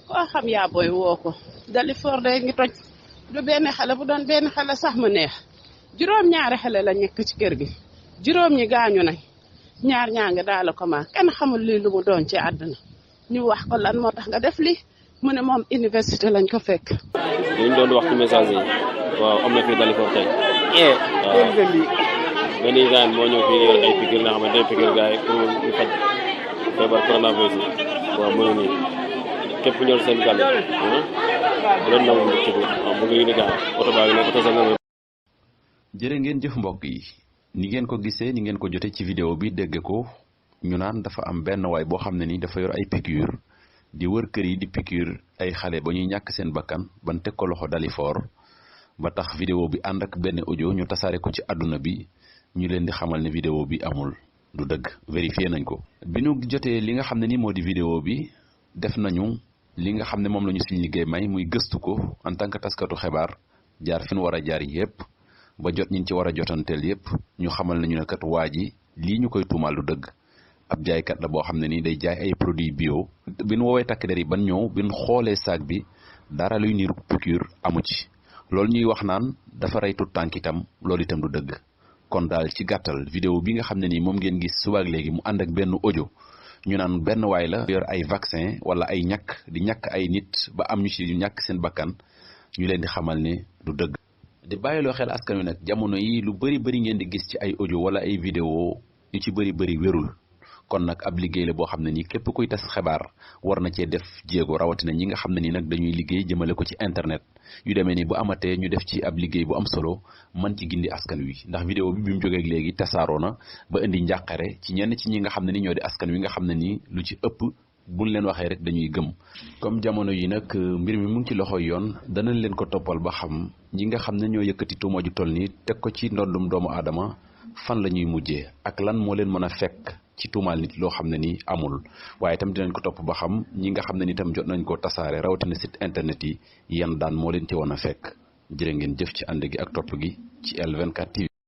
koo xam yaa booy woo ko Dalifort day ngi toj du benn xale bu doon benn xale sax mu neex juróom-ñaari xale la nekk ci kër gi juróom ñi gaañu nañ ñaar ñaa ngi daal ko ma kenn xamul lii lu mu doon ci àdduna ñu wax ko lan moo tax nga def li mu ne moom université lañ ko fekk. li ñu doon wax ci message yi waaw am na fii Dalifort tey. waaw benn isaan moo ñëw fii yor ay piqûre nga xamante ne piqûre gars yi pour ñu faj feebar coronavirus yi waaw mu ngi nii képp ñor seen gàll bu leen nangu mu tëdd waaw mu ngi ni gaaw oto baa ngi ne oto seen nga. jërë ngeen jëf mbokk yi ni ngeen ko gisee ni ngeen ko jotee ci vidéo bi dégg ko ñu naan dafa am benn waay boo xam ne ni dafa yor ay piqûre di wër kër yi di piqûre ay xale ba ñuy ñàkk seen bakkan ban teg ko loxo Dalifort ba tax vidéo bi ànd ak benn audio ñu tasaare ko ci àdduna bi ñu leen di xamal ne vidéo bi amul du dëgg vérifié nañ ko. bi ñu jotee li nga xam ne ni moo di vidéo bi def nañu li nga xam ne moom la ñu suñu liggéey may muy gëstu ko en tant que taskatu xibaar jaar fi ñu war a jaar yépp ba jot ñin ci war a jotanteel yépp ñu xamal nañu ne kat waa ji lii ñu koy tuumaal du dëgg ab jaaykat la boo xam ne nii day jaay ay produits bio. bi nu woowee takk der yi ban ñëw bi nu xoolee saak bi dara luy niru piqûre amu ci loolu ñuy wax naan dafa rey tut tànk itam loolu itam du dëgg. kon daal ci gàttal vidéo bi nga xam ne nii moom ngeen gis subaak léegi mu ànd ak benn audio ñu naan benn waay la yor ay vaccin wala ay ñàkk di ñàkk ay nit ba am ñu ci ñàkk seen bakkan ñu leen di xamal ne du dëgg. di bàyyiloo xel askan wi nag jamono yi lu bëri ngeen di gis ci ay audio wala ay vidéo yu ci bëri wérul kon nag ab liggéey la boo xam ne nii képp kuy tas xibaar war na cee def jéego rawatina ñi nga xam ne nii nag dañuy liggéey jëmale ko ci internet yu demee ni bu amatee ñu def ci ab liggéey bu am solo man ci gindi askan wi ndax vidéo bi mu jógee léegi tasaaroo na ba indi njàqare ci ñenn ci ñi nga xam ne ni ñoo di askan wi nga xam ne nii lu ci ëpp buñ leen waxee rek dañuy gëm. comme jamono yi nag mbir mi mu ngi ci loxo yoon danañ leen ko toppal ba xam ñi nga xam ne ñoo yëkkati tuuma ju toll nii teg ko ci ndondum doomu aadama fan la ñuy mujjee ak lan moo leen mën a fekk ci tuumaal nit loo xam ne ni amul waaye itam dinañ ko topp ba xam ñi nga xam ne ni tam jot nañ koo tasaare rawatina site internet yi yan daan moo leen ci woon a fekk jërë ngeen jëf ci ànd gi ak topp gi ci L24 TV.